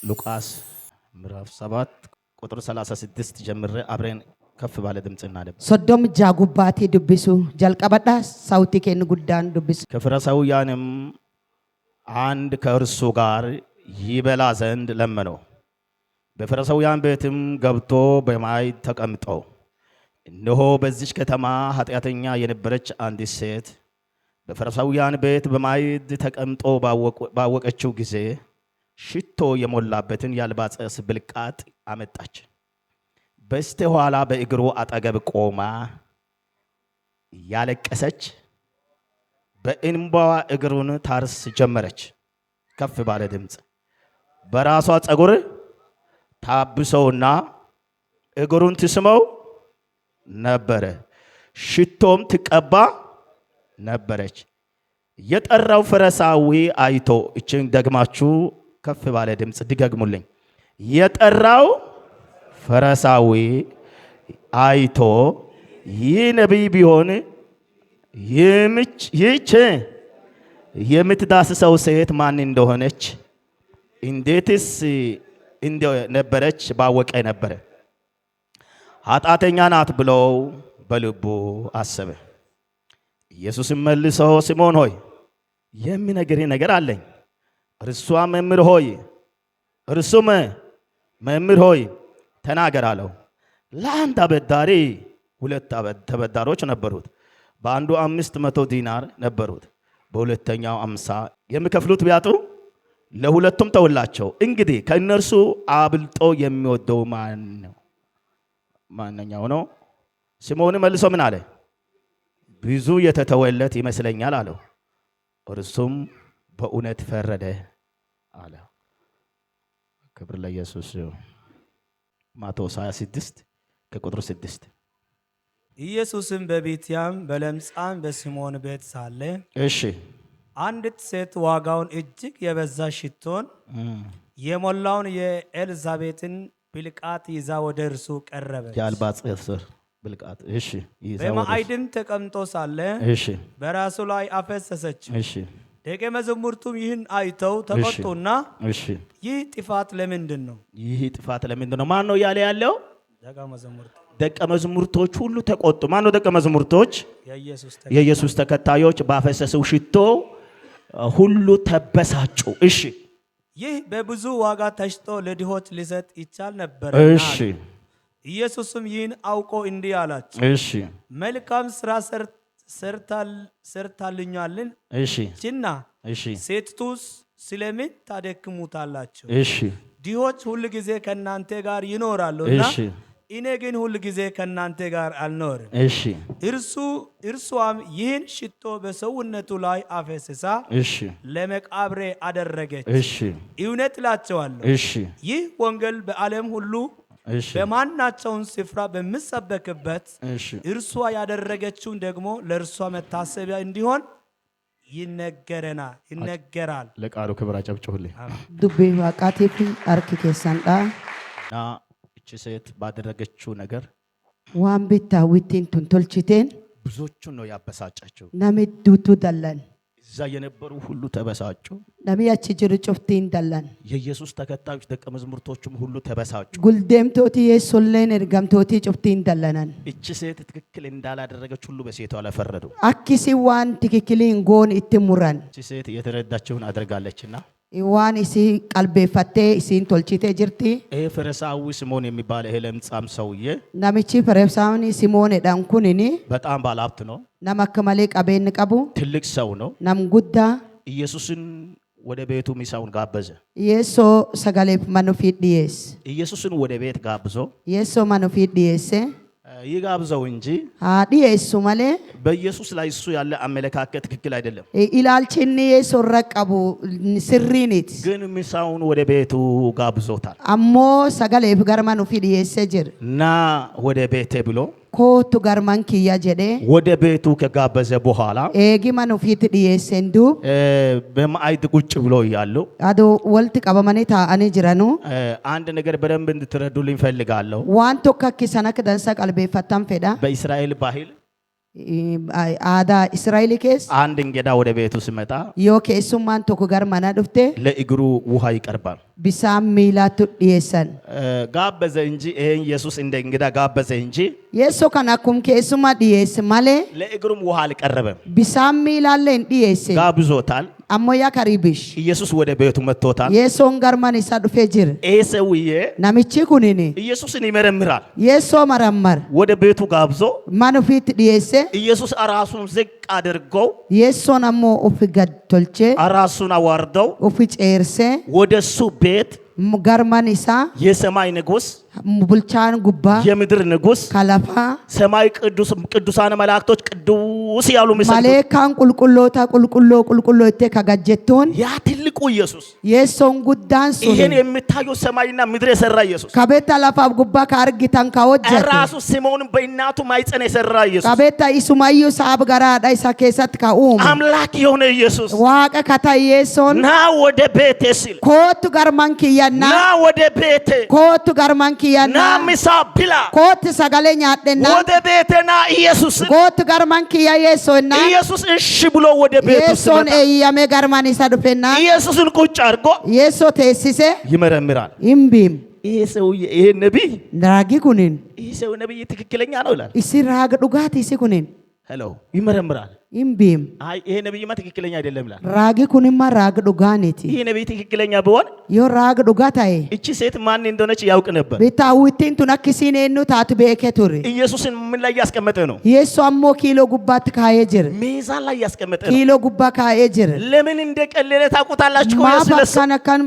ሉቃስ ምዕራፍ 7 ቁጥር 36 ጀምሬ አብረን ከፍ ባለ ድምፅ እናነብ። 36 gubbaatii dubbisu jalqabadha saawutii kennu guddaan dubbisu. ከፈሪሳውያንም አንድ ከእርሱ ጋር ይበላ ዘንድ ለመነው። በፈሪሳውያን ቤትም ገብቶ በማዕድ ተቀምጦ፣ እነሆ በዚች ከተማ ኃጢአተኛ የነበረች አንዲት ሴት በፈሪሳውያን ቤት በማዕድ ተቀምጦ ባወቀችው ጊዜ ሽቶ የሞላበትን የአልባስጥሮስ ብልቃጥ አመጣች። በስተኋላ በእግሩ አጠገብ ቆማ እያለቀሰች በእንባዋ እግሩን ታርስ ጀመረች። ከፍ ባለ ድምፅ በራሷ ፀጉር ታብሰውና እግሩን ትስመው ነበረ፣ ሽቶም ትቀባ ነበረች። የጠራው ፈሪሳዊ አይቶ፣ እችን ደግማችሁ ከፍ ባለ ድምፅ ድገሙልኝ። የጠራው ፈሪሳዊ አይቶ ይህ ነቢይ ቢሆን ይህች የምትዳስሰው ሴት ማን እንደሆነች እንዴትስ እንደነበረች ባወቀ ነበረ። ኃጢአተኛ ናት ብሎ በልቡ አሰበ። ኢየሱስም መልሶ ስምዖን ሆይ፣ የምነግርህ ነገር አለኝ። እርሷ መምህር ሆይ እርሱም መምህር ሆይ፣ ተናገር አለው። ለአንድ አበዳሪ ሁለት ተበዳሮች ነበሩት። በአንዱ 500 ዲናር ነበሩት፣ በሁለተኛው 50። የሚከፍሉት ቢያጡ ለሁለቱም ተወላቸው። እንግዲህ ከእነርሱ አብልጦ የሚወደው ማን ነው? ማንኛው ነው? ስምዖን መልሶ ምን አለ? ብዙ የተተወለት ይመስለኛል አለው። እርሱም በእውነት ፈረድህ አለ። ክብር ለኢየሱስ ይሁን። ማቴዎስ 26 ከቁጥር 6። ኢየሱስም በቢትያም በለምጻም በስምዖን ቤት ሳለ አንዲት ሴት ዋጋውን እጅግ የበዛ ሽቶን የሞላውን የኤልሳቤጥን ብልቃጥ ይዛ ወደ እርሱ ቀረበች። የአልባስጥሮስ ብልቃጥ፣ እሺ፣ ይዛ ወደ በማዕድም ተቀምጦ ሳለ በራሱ ላይ አፈሰሰችው። ደቀ መዛሙርቱም ይህን አይተው ተቆጡና ይህ ጥፋት ለምንድን ነው? ይህ ጥፋት ለምንድን ነው? ማን ነው እያለ ያለው? ደቀ መዛሙርቱ። ደቀ መዛሙርቶች ሁሉ ተቆጡ። ማን ነው ደቀ መዛሙርቶች? የኢየሱስ የኢየሱስ ተከታዮች ባፈሰሰው ሽቶ ሁሉ ተበሳጩ። እሺ። ይህ በብዙ ዋጋ ተሽጦ ለድሆች ሊሰጥ ይቻል ነበር። ኢየሱስም ይህን አውቆ እንዲህ አላቸው፣ መልካም ሥራ ሰርታልኛለችና ሴቲቱን ስለምን ታደክሙታላችሁ? ድሆች ሁል ጊዜ ከእናንተ ጋር ይኖራሉና እኔ ግን ሁል ጊዜ ከእናንተ ጋር አልኖርም። እርሷም ይህን ሽቶ በሰውነቱ ላይ አፍስሳ ለመቃብሬ አደረገች። እውነት እላችኋለሁ፣ ይህ ወንጌል በዓለም ሁሉ በማናቸውም ስፍራ በሚሰበክበት እርሷ ያደረገችውን ደግሞ ለእርሷ መታሰቢያ እንዲሆን ይነገረናል ይነገራል። ለቃሉ ክብር አጨብጭቡልኝ። Dubbii Waaqaatiif harki keessan dha. እና እቺ ሴት ባደረገችው ነገር Waan bittaawwittiin tun tolchiteen ብዙዎቹን ነው ያበሳጨችው። nama hedduutu dallan. እዛ የነበሩ ሁሉ ተበሳጩ። Namni achi jiru cuftiin dallan. የኢየሱስ ተከታዮች ደቀ መዛሙርቶቹም ሁሉ ተበሳጩ። Guldeemtooti yeessolleen ergamtootii cuftiin dallanan. እቺ ሴት ትክክል እንዳላደረገች ሁሉ በሴቷ ላይ ፈረዱ። Akkisi waan tikikilii hin goone itti muran. እቺ ሴት የተረዳችውን አድርጋለችና Waan isii qalbeeffattee isiin tolchitee jirti. ይሄ ፈሪሳዊ ስምዖን የሚባል ይሄ ለምጻም ሰውዬ Namichi Farisaawni Simoonedhaan kunini በጣም ባለሀብት ነው፣ nama akka malee qabeenya qabu, ትልቅ ሰው ነው። nam guddaa. ኢየሱስን ወደ ቤቱ ምሳውን ጋበዘ። Yeessoo sagaleef mana ofii dhiyeesse. ኢየሱስን ወደ ቤት ጋብዞ Yeessoo mana ofii dhiyeesse. ይጋብዘው እንጂ Haa dhiyeessu malee በኢየሱስ ላይ እሱ ያለ አመለካከት ትክክል አይደለም። ilaalchi inni yeessoo irra qabu sirriiniti. ግን ምሳውን ወደ ቤቱ ጋብዞታል። Ammoo sagaleef gara mana ofii dhiyeessee jira. ና ወደ ቤቴ ብሎ Kootu gara mana kiyya jedhee ወደ ቤቱ ከጋበዘ በኋላ eegi mana ofiitti dhiyeesseen duub በማዕድ ቁጭ ብሎ እያሉ adoo walitti qabamanii taa'anii jiranuu አንድ ነገር በደንብ እንድትረዱልኝ እፈልጋለሁ። waan tokko akka isaan akka dansaa qalbeeffattan fedha. በእስራኤል ባህል Aadaa Israa'el keessa አንድ እንግዳ ወደ ቤቱ ሲመጣ yoo keessummaan tokko gara manaa dhufte ለእግሩ ውሃ ይቀርባል። bishaan miilaatu dhiyeessan. ጋበዘ እንጂ ይሄን ኢየሱስ እንደ እንግዳ ጋበዘ እንጂ Yeessoo kana akkuma keessummaa dhiyeesse malee ለእግሩም ውሃ አልቀረበም። bishaan miilaallee hin dhiyeesse. ጋብዞታል። Ammoo yaa karibish. ኢየሱስ ወደ ቤቱ መጥቶታል። Yeessoon gara mana isaa dhufee jira. ይሄ ሰውዬ Namichi kunin ኢየሱስን ይመረምራል። yeessoo marammara. ወደ ቤቱ ጋብዞ Mana ofiitti dhiyeesse ኢየሱስ ራሱን ዝቅ አድርገው yeessoon ammoo ofi gad tolchee ራሱን አዋርደው ofi ceersee ወደ እሱ ቤት gara mana isaa የሰማይ ንጉሥ bulchaan gubbaa የምድር ንጉሥ kalafaa ሰማይ ቅዱስ ቅዱሳን መላእክቶች ቅዱስ ያሉ የሚሰግዱ maleekaan qulqulloota qulqulloo qulqulloo ittee kagajjettuun ያ ትልቁ ኢየሱስ yeessoon guddaan ይሄን sun የሚታየው ሰማይና ምድር የሰራ ኢየሱስ kabeetta lafaaf gubbaa ka argitan ka hojjete ራሱ ስምዖንን በእናቱ ማኅፀን የሰራ ኢየሱስ kabeetta isumayyuu saab garaadha isa keessatti ka uume አምላክ የሆነ ኢየሱስ waaqa ka ta'e yeessoon ና ወደ ቤቴ ሲል kootu garman ና kiyyannaa ወደ ቤቴ kootu garman ና kiyyannaa ምሳ ብላ kootu sagalee nyaadhennaa ወደ ቤቴ ና ኢየሱስ kootu garman kiyya yeessoonnaa ኢየሱስ እሺ ብሎ ወደ ቤቱ yeessoon ሲመጣ eeyyamee garman isa dhufennaa ኢየሱስን ቁጭ አድርጎ yeessoo teessise ይመረምራል። hin biim ይሄ ሰውዬ ይሄ ነቢይ raagi kunin ይሄ ሰው ነቢይ ትክክለኛ ነው ይላል። isi raaga dhugaati isi kunin Hello ይመረምራል። hin biim አይ ይሄ ነቢይማ ትክክለኛ አይደለም ይላል። raagi kunimma raaga dhugaaniti ይሄ ነቢይ ትክክለኛ ቢሆን yoo raaga dhugaa ta'e እቺ ሴት ማን እንደሆነች ያውቅ ነበር። bitaawwittiin tun akka isiin eenyu taatu beekee ture ኢየሱስን ምን ላይ እያስቀመጠ ነው? yeessoo ammoo kiiloo gubbaatti kaa'ee jira ሚዛን ላይ እያስቀመጠ ነው። kiiloo gubbaa kaa'ee jira ለምን እንደቀለለ ታውቁታላችሁ? maaf ኢየሱስ ለሱ akkana kan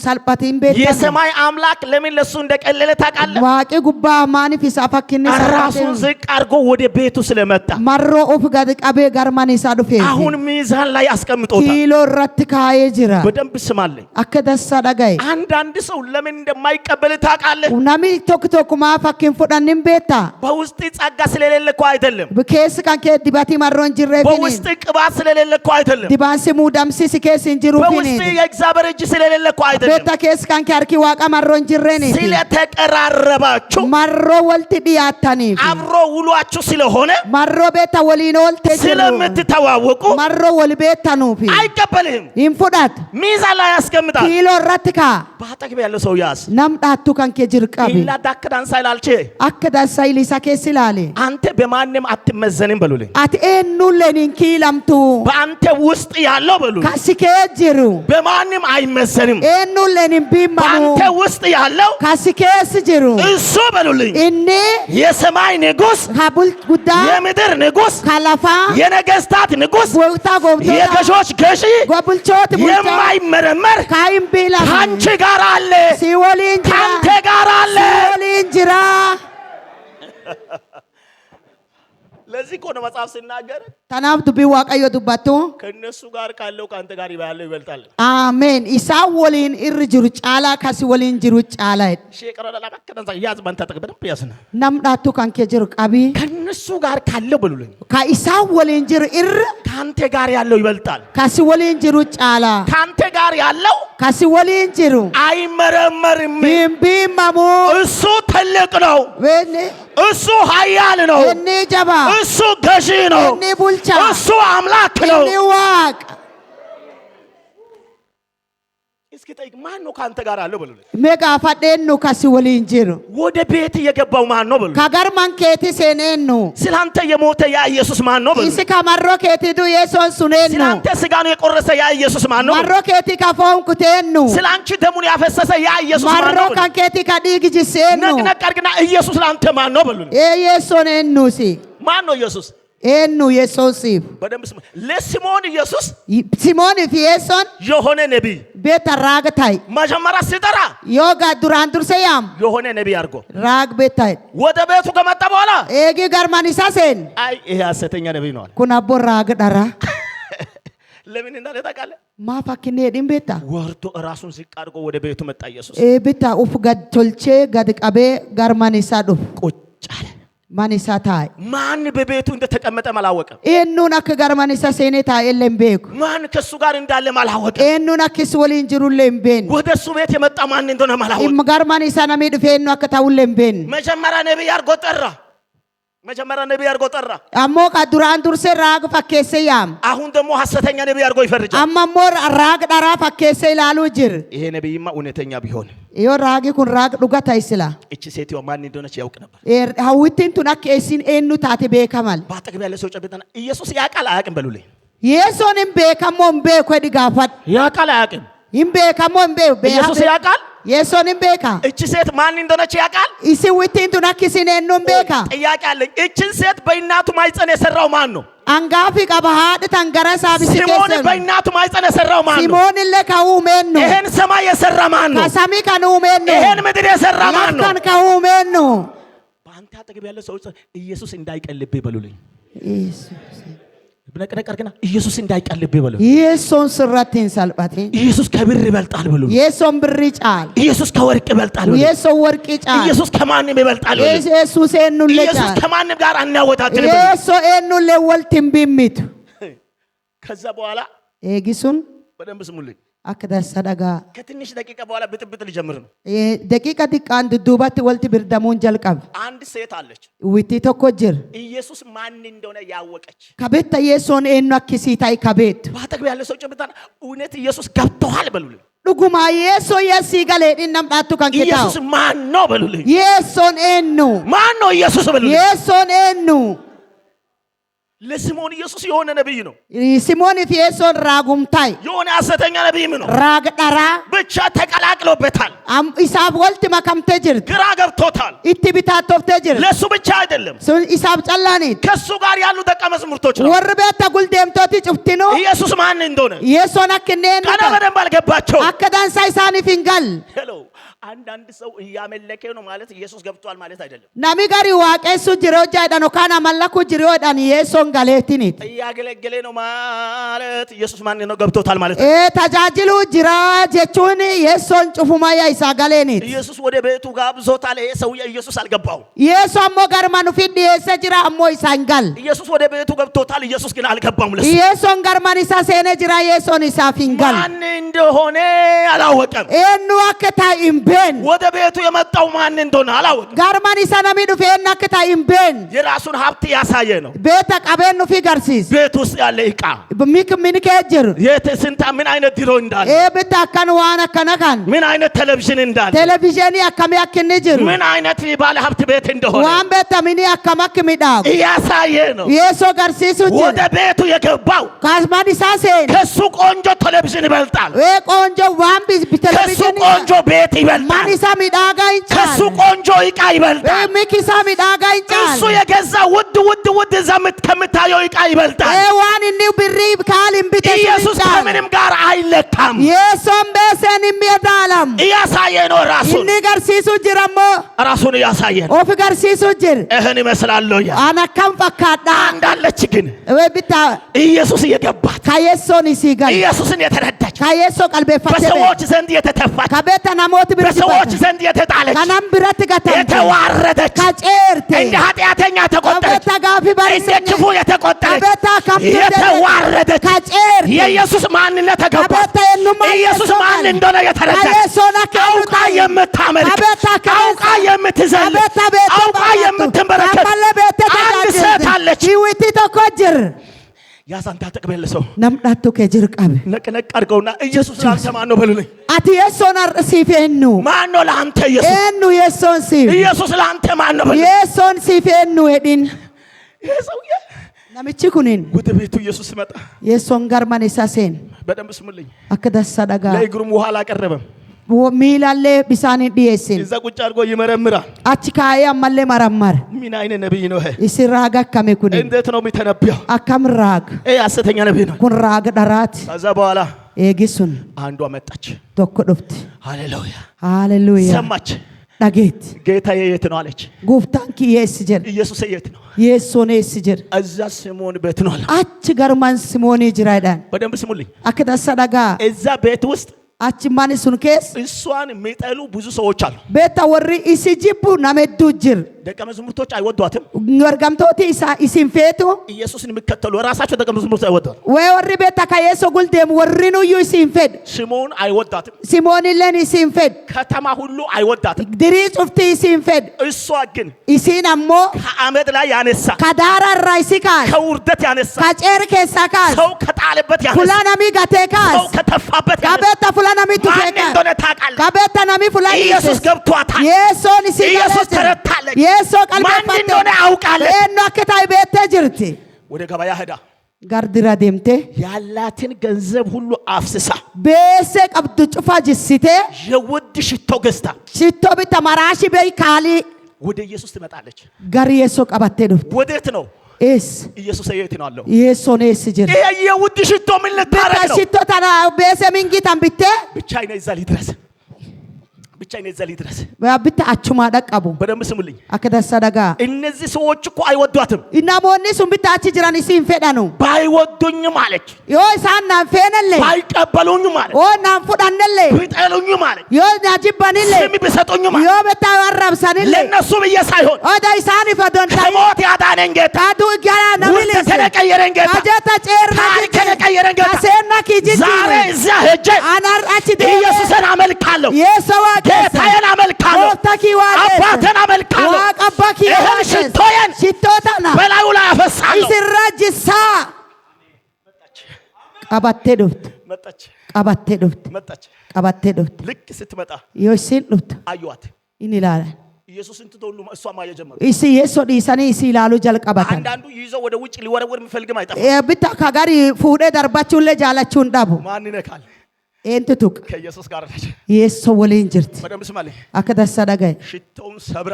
salphatiin beektan የሰማይ አምላክ ለምን ለሱ እንደቀለለ ታውቃለህ? waaqi gubbaa maaniif isaaf akka inni ራሱን salphateen ዝቅ አድርጎ ወደ ቤቱ ስለመጣ marroo of gad qabee garman isaa dhufee አሁን ሚዛን ላይ አስቀምጦታል። kiiloo irratti kaa'ee jira በደንብ ስማለኝ። akka dansaa dhagaye አንዳንድ ሰው ለምን እንደማይቀበል ታውቃለህ? namni tokko tokko maaf akka hin fudhanne hin beektaa በውስጥ ጸጋ ስለሌለ እኮ አይደለም። keessi kan kee dibatii marroo hin በውስጥ jirreefini ቅባት ስለሌለ እኮ አይደለም። dibaansi muudamsi si keessa hin በውስጥ jiruufini የእግዚአብሔር እጅ ስለሌለ እኮ አይደለም። beektaa keessi kan kee harki waaqa marroo hin jirreeniiti ስለተቀራረባችሁ marroo walitti dhiyaattaniif አብሮ ውሏችሁ ስለሆነ marroo beektaa waliin ooltee jiru ስለምትተዋወቁ marroo wal beektanuufi አይቀበልህም። hin fudhatu ሚዛን ላይ ያስቀምጣል። kiiloo irratti kaa'a በአጠገብ ያለው ሰው ያዝ። nam dhaattu kan kee jiru qabi ኢላ ዳክዳንሳ ይላልቼ akka dansaa ilisa keessa ilaale አንተ በማንም አትመዘንም በሉልኝ። ati eenyulleen hin kiilamtu በአንተ ውስጥ ያለው በሉልኝ kan si kee jiru በማንም አይመዘንም። eenyulleen hin biimamu በአንተ ውስጥ ያለው kan si keessa jiru እሱ በሉልኝ inni የሰማይ ንጉሥ፣ kabul guddaa የምድር ንጉሥ፣ ka lafaa የነገስታት ንጉሥ፣ gooftaa gooftotaa የገዦች ገዢ፣ bulchooti bulchaa የማይመረመር kan hin biilamne ከአንቺ ጋር አለ፣ si waliin jira ከአንተ ጋር አለ። si waliin jira ለዚህ እኮ ነው መጽሐፍ ሲናገር tanaaf dubbii waaqayyo dubbattu ከእነሱ ጋር ካለው ከአንተ ጋር ያለው ይበልጣል። Ameen. Isaan waliin irri jiru caalaa kasi waliin jiru caalaa. ያዝ ባንተ በደንብ ያዝና Nam dhaattu kan kee jiru qabii. ከእነሱ ጋር ካለው በሉልኝ Ka isaan waliin jiru irra ከአንተ ጋር ያለው ይበልጣል። kasi waliin jiru caalaa. ከአንተ ጋር ያለው Kasi waliin jiru አይመረመርም። hin biimamu. እሱ ትልቅ ነው። Inni እሱ ኃያል ነው። inni jabaa. እሱ ገዢ ነው። Inni bulchaa. እሱ አምላክ ነው። Inni waaqa. እስኪ ጠይቅ፣ ማን ነው ከአንተ ጋር አለው በሉልኝ። Mee gaafadheennu kasi waliin jiru. ወደ ቤት የገባው ማን ነው በሉልኝ። Ka garman keetii seeneennu. ስላንተ የሞተ ያ ኢየሱስ ማን ነው በሉልኝ። Isi ka marroo keetii du'ee son suneennu. ስላንተ ስጋን የቆረሰ ያ ኢየሱስ ማን ነው በሉልኝ። Marroo keetii ka foon kuteennu. ስላንቺ ደሙን ያፈሰሰ ያ ኢየሱስ ማን ነው Marroo በሉልኝ። kan keetii ka dhiigi jisseennu. ነቅነቅ አድርግና ኢየሱስ ለአንተ ማን ነው በሉልኝ። Ee yeessoon eenyuusi? ማን ነው ኢየሱስ? Eenyu yeessoosiif? በደንብ ስማ። ለሲሞን ኢየሱስ Simooniif yeessoon የሆነ ነቢይ beeta raaga ta'e. መጀመሪያ ሲጠራ Yoo gaa duraan dursee yaamu የሆነ ነቢይ አድርጎ raag beeta. ወደ ቤቱ ከመጣ በኋላ Eegii garman isaa seen አይ ይሄ ሐሰተኛ ነቢይ ነው አለ። kun abboo raaga dhara. ለምን እንዳለ ታውቃለህ? Maaf akka inni jedhin beektaa? ወርዶ ራሱን ዝቅ አድርጎ ወደ ቤቱ መጣ ኢየሱስ። Ee bitta uf gad tolchee gad qabee garman isaa dhufu. ቁጭ አለ። Man isaa taa'e. ማን በቤቱ እንደተቀመጠም አላወቀም። Eenyuun akka garman isaa seenee taa'e illee hin beeku. ማን ከእሱ ጋር እንዳለም አላወቀም። Eenyuun akka isa waliin jirullee hin beekne. ወደ እሱ ቤት የመጣ ማን እንደሆነም አላወቀም። Dhimma garman isaa namni dhufe eenyu akka ta'ullee hin beekne. መጀመሪያ ነቢይ አድርጎ ጠራ። መጀመሪያ ነቢይ አድርጎ ጠራ። Ammoo ka duraan dursee raaga fakkeessee yaam. አሁን ደግሞ ሐሰተኛ ነቢይ አድርጎ ይፈርጃል። Amma immoo raaga dharaa fakkeessee ilaaluu jira. ይሄ ነቢይማ እውነተኛ ቢሆን Yoo raagi kun raaga dhuga ta'e sila. እቺ ሴትዮ ማን እንደሆነች ያውቅ ነበር። Hawwittiin tun akka isiin eenyu taate beekamal. በአጠገብ ያለ ሰው ጨብጠና ኢየሱስ ያውቃል አያውቅም በሉልኝ። Yeessoon hin beekamoo hin beeku jedhi gaafadhu. ያውቃል አያውቅም? Hin beekamoo hin beeku. ኢየሱስ ያውቃል። Yeessoon hin beeka. እቺ ሴት ማን እንደሆነች ያውቃል። Isin wittiin tun akka isin eenyu hin beeka. ጥያቄ አለኝ። እችን ሴት በእናቱ ማህፀን የሰራው ማን ነው? Angaafi qaba haadhi tan gara isaa bisi ሲሞን keessan. በእናቱ ማህፀን የሰራው ማን ነው? Simoon illee ka uumeennu. ይሄን ሰማይ የሰራ ማን ነው? Ka samii kan uumeennu. ይሄን ምድር የሰራ ማን Laf ነው? kan ka uumeennu. በአንተ አጠገብ ያለ ሰው ኢየሱስ እንዳይቀልብህ በሉልኝ። ነቅነቅ አድርግና ኢየሱስ እንዳይቀልብህ በሉልኝ። Yeessoon sirratti hin salphatin. ኢየሱስ ከብር ይበልጣል በሉልኝ። Yeessoon birrii caala. ኢየሱስ ከወርቅ ይበልጣል በሉልኝ። Yeessoon warqii caala. ኢየሱስ ከማንም ይበልጣል በሉልኝ። Yesuus eenyullee ኢየሱስ caala. ከማንም ጋር አናወዳድርም በሉልኝ። Yeessoo eenyullee walitti hin bimmitu. ከዛ በኋላ Eegisuun በደንብ ስሙልኝ። akka dansa dhagaa. ከትንሽ ደቂቃ በኋላ ብጥብጥ ሊጀምር ነው። Daqiiqa xiqqaan dudduubatti walitti birdamuun jalqabe. አንድ ሴት አለች፣ Wittii tokko jira. ኢየሱስ ማን እንደሆነ ያወቀች። Kabeetta yeessoon eenyu akkasii ta'e kabeettu. በአጠገብ ያለ ሰው ጨብጣና እውነት ኢየሱስ ገብቶሃል በሉልኝ። Dhuguma yeessoo yeessii galee dhinnam dhaattu kan ኢየሱስ kitaa'u. ማን ነው በሉልኝ። Yeessoon eenyu? ማን ነው ኢየሱስ በሉልኝ። Yeessoon eenyu? ለስምዖን ኢየሱስ የሆነ ነብይ ነው፣ Simooniif yeessoon raagumtaa'e. የሆነ ሐሰተኛ ነብይም ነው። Raaga dharaa ብቻ ተቀላቅሎበታል፣ isaaf walitti makamtee jirti. ግራ ገብቶታል። Itti bitaattooftee jirti. ለሱ ብቻ አይደለም፣ Sun isaaf callaaniiti. ከሱ ጋር ያሉ ደቀ መዛሙርቶች ነው። Warri beekta guldeemtooti cuftinuu ኢየሱስ ማን እንደሆነ yeessoon akka inni eenyu ገና ta'e በደንብ አልገባቸው። akka dansaa isaaniif hin galle. Hello፣ አንዳንድ ሰው እያመለከ ነው ማለት ኢየሱስ ገብቷል ማለት አይደለም። Nami gari waaqessu jira hojjaadhaan yookaan amallaku jira hodhaan yeessoon galeetiniti. እያገለገለ ነው ማለት ኢየሱስ ማን ነው ገብቶታል ማለት ነው። Ee tajaajiluu jira jechuun yeessoon cufumayyaa isaa galeeniti. ኢየሱስ ወደ ቤቱ ጋብዞታል። ይሄ ሰውዬ ኢየሱስ አልገባው። Yeessoo ammoo garma nufi dhiyeesse jira ammoo isaa hin galle. ኢየሱስ ወደ ቤቱ ገብቶታል። ኢየሱስ ግን አልገባም። ለሱ Yeessoon garman isaa seenee jira yeessoon isaaf hin galle. ማን እንደሆነ አላወቀም። Eenyu akka ta'e hin beekne. ወደ ቤቱ የመጣው ማን እንደሆነ አላወቀም። Garman isa namni dhufe eenyu akka ta'e hin beekne. የራሱን ሀብት ያሳየ ነው። Beeta qabeen nufi garsiisa. ቤት ውስጥ ያለ ዕቃ Mik mini kee jiru. የት ስንት ምን አይነት ድሮ እንዳለ፣ Ee bitta akkan waan akkana kan. ምን አይነት ቴሌቪዥን እንዳለ፣ Televezyiinii akkamii akka inni jiru. ምን አይነት ባለ ሀብት ቤት እንደሆነ Waan beektamini akkam akka midhaagu. እያሳየ ነው። Yeessoo garsiisu ወደ jira. ቤቱ የገባው Kaasmaan isaa seene. ከሱ ቆንጆ ቴሌቪዥን ይበልጣል። Ee ቆንጆ waan ከሱ televezyiinii. ቆንጆ ቤት ይበልጣል። Man isaa midhaagaa hin ከሱ caalu. ቆንጆ ዕቃ ይበልጣል። Ee miki isaa midhaagaa hin እሱ caalu. የገዛ ውድ ውድ ውድ እዛ ከምታየው ዕቃ ይበልጣል። Ee waan inni birrii kaaliin bite sun hin ኢየሱስ caalu. ከምንም ጋር አይለካም። Yeessoon beeseen hin miidhaalamu. እያሳየ ነው። ራሱን Inni garsiisu jira ammoo ራሱን እያሳየ ነው። ofi garsiisu jira. ይህን ይመስላለሁ እያለ An akkam fakkaadha. አንድ አለች ግን Ee bitta ኢየሱስ እየገባት ka yeessoon isii gale. ኢየሱስን የተረዳች Ka yeessoo qalbeeffattee በሰዎች ዘንድ የተተፋች Kabeetta namoota biratti በሰዎች bata. ዘንድ የተጣለች Kanan biratti gatamte. የተዋረደች Ka ceerte. እንደ ኃጢአተኛ ተቆጠረች፣ Kabeetta gaafii እንደ barsiisne. ክፉ የተቆጠረች Kabeetta akkamtu የተዋረደች Ka ceerte. የኢየሱስ ማንነት ተገባት። Kabeetta eenyummaa ኢየሱስ yeessoo ማን gale. እንደሆነ የተረዳች Ka yeessoon akka eenyu አውቃ ta'e. የምታመልክ Kabeetta akka አውቃ የምትዘል Kabeetta beekte አውቃ barattu. የምትንበረከክ Ammallee beekte አንድ ሴት አለች። tajaajilti. Hiwwitti tokko jira. ያዛን ታጠቅም ያለ ሰው Namdhattu kee jiru qabe. ነቅነቅ አድርገውና ኢየሱስ ለአንተ ማን ነው በሉልኝ። Ati yeessoon har'a siif eenyu? ማን ነው ለአንተ ኢየሱስ? Eenyu yeessoon siif? ኢየሱስ ለአንተ ማን ነው በሉልኝ። Yeessoon siif eenyu jedhin. ይሄ ሰውዬ Namichi kunin ወደ ቤቱ ኢየሱስ ሲመጣ yeessoon garman isaa seene. በደንብ ስሙልኝ። Akka dansa dhagaa. ለእግሩም ውሃ አላቀረበም። Miilallee bisaan hin dhiyeessin. እዛ ቁጭ አድርጎ ይመረምራል። Achi kaa'ee ammallee marammara. ምን አይነት ነብይ ነው ይሄ? Isin raaga akkami kunin? እንዴት ነው የሚተነብየው? Akkam raaga? ይሄ ሐሰተኛ ነብይ ነው። Kun raaga dharaati. ከዛ በኋላ Eegi sun አንዷ መጣች። tokko dhufti. ሃሌሉያ Haaleluyyaa. ሰማች። Dhageetti. ጌታዬ የት ነው አለች። Gooftaan kiyya eessi jedha. ኢየሱስ የት ነው? Yeessoon eessi jedha. እዛ ስምዖን ቤት ነው አለ። Achi garmaan Simoonii jira jedhaan. በደንብ ስሙልኝ። Akka dansa dhagaa. እዛ ቤት ውስጥ Achi mana sun keessa እሷን የሚጠሉ ብዙ ሰዎች አሉ። Beektaa warri isii jibbu nama hedduu jira. ደቀ መዛሙርቶች አይወዷትም። Ergamtooti isaa isin feetu. ኢየሱስን የሚከተሉ ራሳቸው ደቀ መዛሙርት አይወዷትም። Way warri beektaa ka Yeesoo gul deemu warri nuyyuu isin fedhu. ስምዖን አይወዳትም። Simoonilleen isin fedhu. ከተማ ሁሉ አይወዳትም። Dirii cufti isin fedhu. እሷ ግን Isiin ammoo ከአመድ ላይ ያነሳ ka daara irraa isi kaase. ከውርደት ያነሳ Ka ceer keessaa kaase. ሰው ከጣለበት ያነሳ Fuula namii gatee ሰው kaase. ከተፋበት Ka ያነሳ beektaa fuula namii tufee ማን kaase. እንደሆነ ታውቃለች። Ka beektaa namii fuula ኢየሱስ dhiises. ገብቷታል። Yeessoon isii ኢየሱስ galee jira. ተረድታለች። Yeessoo ማን qalbeeffatte. እንደሆነ አውቃለች። Eenyu akka ta'e beektee jirti. ወደ ገበያ ሄዳ Gardira deemtee ያላትን ገንዘብ ሁሉ አፍስሳ beesee qabdu cufa jissitee የውድ ሽቶ ገዝታ shittoo bitta maraashii beeyi kaalii ወደ ኢየሱስ ትመጣለች። gara Yeessoo qabattee dhufte. ወዴት ነው? Eessa? ኢየሱስ የት ነው አለው? Yeessoon eessa jira? ይሄ የውድ ሽቶ ምን ልታረግ Bitta ነው? shittoo tana beesee mingii tan bittee ብቻዬን እዛ ሊድረስ ብቻዬን እዛ ሊድረስ። bitta achumaa dhaqqabu. በደንብ ስሙልኝ። Akka dansa dhagaa. እነዚህ ሰዎች እኮ አይወዷትም። Namoonni sun bitta achi jiran isii hin fedhanu. ባይወዱኝም አለች፣ Yoo isaan naan feenellee, ባይቀበሉኝም አለች፣ yoo naan fudhannellee, ቢጠሉኝም አለች፣ yoo na jibbanillee, ስም ቢሰጡኝም አለች፣ yoo bitta arrabsanillee, ለእነሱ ብዬ ሳይሆን oda isaaniif odoo hin ta'in ከሞት ያዳነኝ ጌታ፣ kaduu gara na ውርደትን bilise. የቀየረኝ ጌታ፣ Kajeta ceerna ታሪክን የቀየረኝ ጌታ፣ Kaseenna kijiji. ዛሬ እዚያ ሄጄ Anar achi deemee ኢየሱስን አመልካለሁ፣ Yeessoo waaqessa. ጌታዬን አመልካለሁ፣ Gooftaa kii waaqessa. አባቴን አመልካለሁ፣ Waaqa abbaa kii ይህን waaqessa. ሽቶዬን Shittoo tana በላዩ ላይ አፈሳለሁ። isirra jissaa. Qabattee dhufte. መጣች Qabattee dhufte. መጣች። Qabattee dhufte. ልክ ስትመጣ Yoo isiin dhuftu አዩዋት። inni ilaalan. ኢየሱስን ትተው ሁሉ እሷ ማየት ጀመሩ። Isi Yeessoo dhiisanii isii ilaaluu jalqabatan. አንዳንዱ ይዞ ወደ ውጭ ሊወረወር የሚፈልግም አይጠፋም። Bitta ka gari fuudhee darbachuullee jaalachuu hin dhabu. ማን ይነካል? Eentu tuqa? ከኢየሱስ ጋር ነች። Yeessoo waliin jirti. በደንብ ስማልኝ። Akka dansa dhagaye. ሽቶውን ሰብራ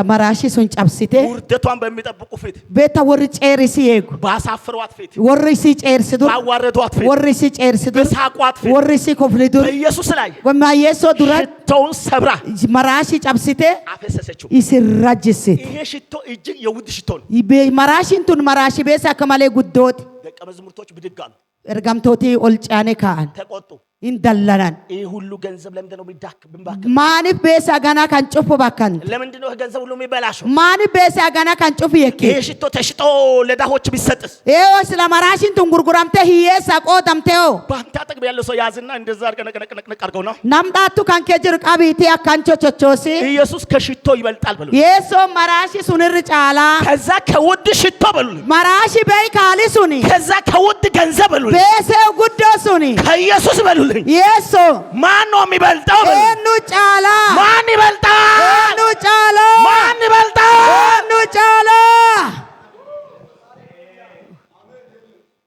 Maraashii sun cabsitee ውርደቷን በሚጠብቁ ፊት፣ beektaa warri ceerisii eegu. ባሳፍሯት ፊት፣ Warri isii ceersi dur. ባዋረዷት ፊት፣ Warri isii ceersi dur. በሳቋት ፊት፣ Warri isii kofli dur. በኢየሱስ ላይ Wammaa Yeessoo dura ሽቶውን ሰብራ maraashii cabsitee አፈሰሰችው። isirra jissite. ይሄ ሽቶ እጅግ የውድ ሽቶ ነው። Maraashiin tun maraashii beessa akka malee guddooti. ደቀ መዛሙርቶች ብድግ አሉ፣ Ergamtootii ol ce'anii kaa'an. ተቆጡ። Hin dallanan. ይህ ሁሉ ገንዘብ ለምንድን ነው የሚዳክ ብንባክ? Maaliif beessa ganaa kan cufu bakkan? ለምንድን ነው ይህ ገንዘብ ሁሉ የሚበላሸው? Maaliif beessa ganaa kan cufu ይሄ yekkee? ሽቶ ተሽጦ ለድሆች ቢሰጥስ? Eeyoo sila maraashiin tun gurguramtee hiyyeessa qoodamtee hoo? በአንተ አጠገብ ያለው ሰው ያዝና እንደዛ አድርገህ ነቅ ነቅ ነቅ አድርገውና Namdhaattu kan kee jiru qabiitii akkan chochochoosi. ኢየሱስ ከሽቶ ይበልጣል በሉ። Yeessoon maraashii sunirri caalaa. ከዛ ከውድ ሽቶ በሉ። Maraashii beeyi kaali suni. ከዛ ከውድ ገንዘብ በሉ። Beesee guddoo suni. ከኢየሱስ በሉልኝ። Yeessoo ማን ነው የሚበልጠው በሉ። eenyu caalaa? ማን ይበልጣል? Eenyu caalaa? ማን ይበልጣል? Eenyu caalaa?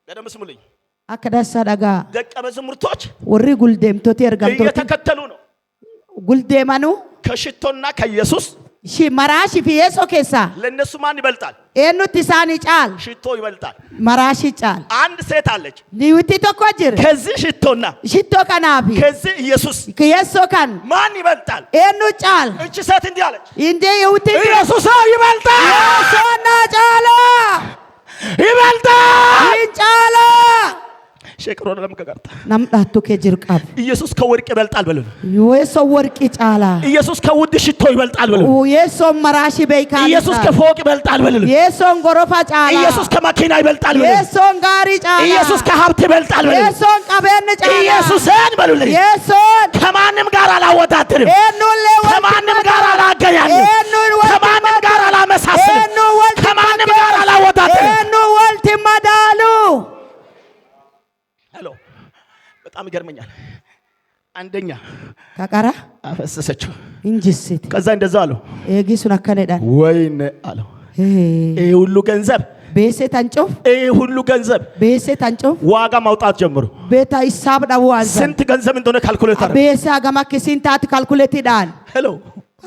በደንብ ስሙልኝ። Akka dansa dhagaa. ደቀ መዛሙርቶች Warri guldeemtooti ergamtooti እየተከተሉ ነው። guldeemanuu ከሽቶና ከኢየሱስ maraashii fi yeessoo keessaa ለእነሱ ማን ይበልጣል? eenyutti isaanii caala? ሽቶ ይበልጣል። Maraashii caala. አንድ ሴት አለች። Niwiti tokko jira. ከዚህ ሽቶና Shittoo kanaafi ከዚህ ኢየሱስ yeessoo kan ማን ይበልጣል? eenyu caala? እቺ ሴት እንዲህ አለች፣ Indee yihuti ኢየሱስ ይበልጣል፣ yeessoon naa caala! ይበልጣል። Hin caala! ሸቅሮ ለምከጋርታ Namdhaattu kee jiru qabu. ኢየሱስ ከወርቅ ይበልጣል በሉ። Yeessoon warqii caala. ኢየሱስ ከውድ ሽቶ ይበልጣል በሉ። Yeessoon maraashii beekaa ኢየሱስ ከፎቅ ይበልጣል በሉ። Yeessoon gorofa caala. ኢየሱስ ከመኪና ይበልጣል በሉ። Yeessoon gaarii caala. ኢየሱስ ከሀብት ይበልጣል በሉ። Yeessoon qabeenya caala. ኢየሱስን በሉልኝ። Yeessoon ከማንም ጋር አላወዳድርም። eenyullee wal ከማንም ጋር አላገናኝም። eenyuun wal ከማንም ጋር አላመሳስልም። eenyuun wal ከማንም ጋር አላወዳድርም። eenyuun walitti madaalu. Hello፣ በጣም ይገርመኛል። አንደኛ Kaqara አፈሰሰችው። hin jissite. ከዛ እንደዛ አለው፣ Eegii sun akkana jedhan. ወይኔ አለው፣ ይህ ሁሉ ገንዘብ Beesee tan cuf ይህ ሁሉ ገንዘብ beesee tan cuf ዋጋ ማውጣት ጀምሩ። beeta hisaab dhabuu waan ስንት ገንዘብ እንደሆነ calculate አደረጉ። Beesee hagam akka isiin taate calculateiidhaan. Hello፣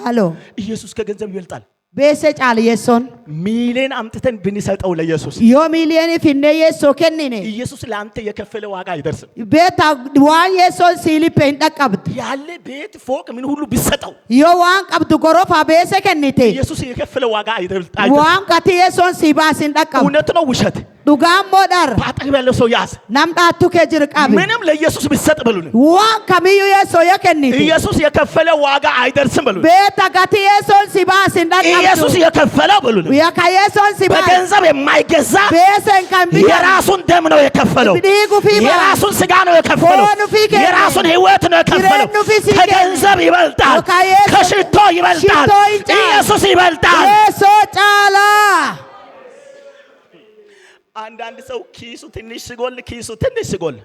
Hello ኢየሱስ ከገንዘብ ይበልጣል። Beesee caala yeessoon. ሚሊዮን አምጥተን ብንሰጠው ለኢየሱስ Yoo miiliyoonii finnee yeessoo kennine ኢየሱስ ለአንተ የከፈለ ዋጋ አይደርስም። beeta waan yeessoon siilippe hin dhaqqabdu. ያለ ቤት ፎቅ ምን ሁሉ ቢሰጠው Yoo waan qabdu gorofaa beesee kennite ኢየሱስ የከፈለ ዋጋ አይደርስም። waan gatii yeessoon sii baase hin dhaqqabdu. እውነት ነው ውሸት? Dhugaan moo dhara? በአጠገብ ያለው ሰው ያዝ። Nam dhaattu kee jiru qabi. ምንም ለኢየሱስ ቢሰጥ በሉልኝ፣ Waan kamiyyuu Yeesoo yoo kennite, ኢየሱስ የከፈለ ዋጋ አይደርስም በሉልኝ። beekta gatii Yeesoon si baase hin ኢየሱስ dhaqqabdu. የከፈለው በሉልኝ፣ Yakka Yeesoon si baase በገንዘብ የማይገዛ beeseen kan bitan የራሱን ደም ነው የከፈለው። dhiigu fi baase የራሱን ስጋ ነው የከፈለው። foon ofii kenne የራሱን ሕይወት ነው የከፈለው። jireenya ofii sii kenne ከገንዘብ ይበልጣል፣ Yookaan Yesuus ከሽቶ ይበልጣል፣ shittoo hin caalu. ኢየሱስ ይበልጣል። Yeesoo caalaa. አንዳንድ ሰው ኪሱ ትንሽ ሲጎል ኪሱ ትንሽ ሲጎል